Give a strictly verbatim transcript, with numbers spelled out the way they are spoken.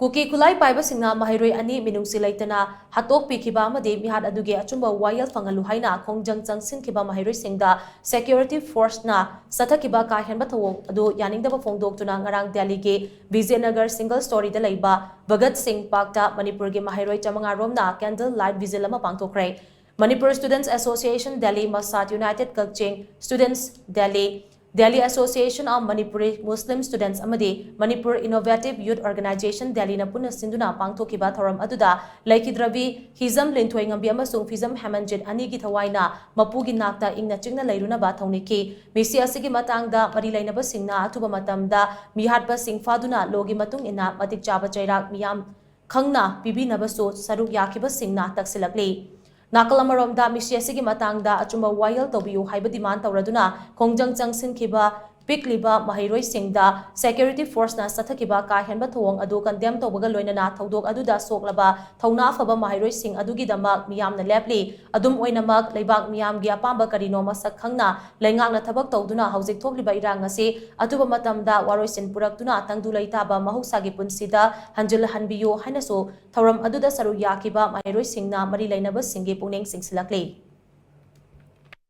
ꯀꯨꯀꯤ ꯈꯨꯠꯂꯥꯏ ꯄꯥꯏꯕꯁꯤꯡꯅ ꯃꯍꯩꯔꯣꯏ ꯑꯅꯤ ꯃꯤꯅꯨꯡꯁꯤ ꯂꯩꯇꯅ ꯍꯥꯠꯇꯣꯛꯄꯤꯈꯤꯕ ꯑꯃꯗꯤ ꯃꯤꯍꯥꯠ ꯑꯗꯨꯒꯤ ꯑꯆꯨꯝꯕ ꯋꯥꯌꯦꯜ ꯐꯪꯍꯜꯂꯨ ꯍꯥꯏꯅ ꯈꯣꯡꯖꯪ ꯆꯪꯁꯤꯟꯈꯤꯕ ꯃꯍꯩꯔꯣꯏꯁꯤꯡꯗ security forceꯅ ꯆꯠꯊꯈꯤꯕ ꯀꯥ ꯍꯦꯟꯕ ꯊꯧꯑꯣꯡ ꯑꯗꯨ ꯌꯥꯅꯤꯡꯗꯕ ꯐꯣꯡꯗꯣꯛꯇꯨꯅ ꯉꯔꯥꯡ ꯗꯦꯜꯂꯤꯒꯤ ꯕꯤꯖꯦꯅꯒꯔ single storyꯗ ꯂꯩꯕ ꯚꯒꯠ ꯁꯤꯡ ꯄꯥꯔꯛꯇ ꯃꯅꯤꯄꯨꯔꯒꯤ ꯃꯍꯩꯔꯣꯏ ꯆꯥꯃꯉꯥ ꯔꯣꯝꯅ candle light vigil ꯑꯃ ꯄꯥꯡꯊꯣꯛꯈ꯭ꯔꯦ꯫ Manipur Students Association Delhi, ꯃꯁꯥꯠ United Kakching Students Delhi, Delhi Association of Manipuri Muslim Students ꯑꯃꯗꯤ Manipur Innovative Youth Organization Delhiꯅ ꯄꯨꯟꯅ ꯁꯤꯟꯗꯨꯅ ꯄꯥꯡꯊꯣꯛꯈꯤꯕ ꯊꯧꯔꯝ ꯑꯗꯨꯗ ꯂꯩꯈꯤꯗ꯭ꯔꯕꯤ ꯍꯤꯖꯝ ꯂꯤꯟꯊꯣꯏꯉꯝꯕꯤ ꯑꯃꯁꯨꯡ ꯐꯤꯖꯝ ꯍꯦꯃꯟꯖꯤꯠ ꯑꯅꯤꯒꯤ ꯊꯋꯥꯏꯅ ꯃꯄꯨꯒꯤ ꯅꯥꯛꯇ ꯏꯪꯅ ꯆꯤꯛꯅ ꯂꯩꯔꯨꯅꯕ ꯊꯧꯅꯤꯈꯤ꯫ ꯃꯤꯁꯤ ꯑꯁꯤꯒꯤ ꯃꯇꯥꯡꯗ ꯃꯔꯤ ꯂꯩꯅꯕꯁꯤꯡꯅ ꯑꯊꯨꯕ ꯃꯇꯝꯗ ꯃꯤꯍꯥꯠꯄꯁꯤꯡ ꯐꯥꯗꯨꯅ ꯂꯣꯒꯤ ꯃꯇꯨꯡ ꯏꯟꯅ ꯃꯇꯤꯛ ꯆꯥꯕ ꯆꯩꯔꯥꯛ ꯃꯤꯌꯥꯝ ꯈꯪꯅ ꯄꯤꯕꯤꯅꯕꯁꯨ ꯁꯔꯨꯛ ꯌꯥꯈꯤꯕꯁꯤꯡꯅ ꯇꯛꯁꯤꯜꯂꯛꯂꯤ꯫ ꯅꯥꯀꯜ ꯑꯃꯔꯣꯝꯗ ꯃꯤꯁꯤ ꯑꯁꯤꯒꯤ ꯃꯇꯥꯡꯗ ꯑꯆꯨꯝꯕ ꯋꯥꯌꯦꯜ ꯇꯧꯕꯤꯌꯨ ꯍꯥꯏꯕ demand ꯇꯧꯔꯗꯨꯅ ꯈꯣꯡꯖꯪ ꯆꯪꯁꯤꯟꯈꯤꯕ ꯄꯤꯛꯂꯤꯕ ꯃꯍꯩꯔꯣꯏꯁꯤꯡꯗ security forceꯅ ꯆꯠꯊꯈꯤꯕ ꯀꯥ ꯍꯦꯟꯕ ꯊꯧꯑꯣꯡ ꯑꯗꯨ condemn ꯇꯧꯕꯒ ꯂꯣꯏꯅꯅ ꯊꯧꯗꯣꯛ ꯑꯗꯨꯗ ꯁꯣꯛꯂꯕ ꯊꯧꯅꯥ ꯐꯕ ꯃꯍꯩꯔꯣꯏꯁꯤꯡ ꯑꯗꯨꯒꯤꯗꯃꯛ ꯃꯤꯌꯥꯝꯅ ꯂꯦꯞꯂꯤ꯫ ꯑꯗꯨꯝ ꯑꯣꯏꯅꯃꯛ, ꯂꯩꯕꯥꯛ ꯃꯤꯌꯥꯝꯒꯤ ꯑꯄꯥꯝꯕ ꯀꯔꯤꯅꯣ ꯃꯁꯛ ꯈꯪꯅ ꯂꯩꯉꯥꯛꯅ ꯊꯕꯛ ꯇꯧꯗꯨꯅ ꯍꯧꯖꯤꯛ ꯊꯣꯛꯂꯤꯕ ꯏꯔꯥꯡ ꯑꯁꯤ ꯑꯊꯨꯕ ꯃꯇꯝꯗ ꯋꯥꯔꯣꯏꯁꯤꯟ ꯄꯨꯔꯛꯇꯨꯅ ꯇꯪꯗꯨ ꯂꯩꯇꯥꯕ ꯃꯍꯧꯁꯥꯒꯤ ꯄꯨꯟꯁꯤꯗ ꯍꯟꯖꯤꯜꯍꯟꯕꯤꯌꯨ ꯍꯥꯏꯅꯁꯨ ꯊꯧꯔꯝ ꯑꯗꯨꯗ ꯁꯔꯨꯛ ꯌꯥꯈꯤꯕ ꯃꯍꯩꯔꯣꯏꯁꯤꯡꯅ ꯃꯔꯤ ꯂꯩꯅꯕꯁꯤꯡꯒꯤ ꯄꯨꯛꯅꯤꯡ ꯆꯤꯡꯁꯤꯜꯂꯛꯂꯤ꯫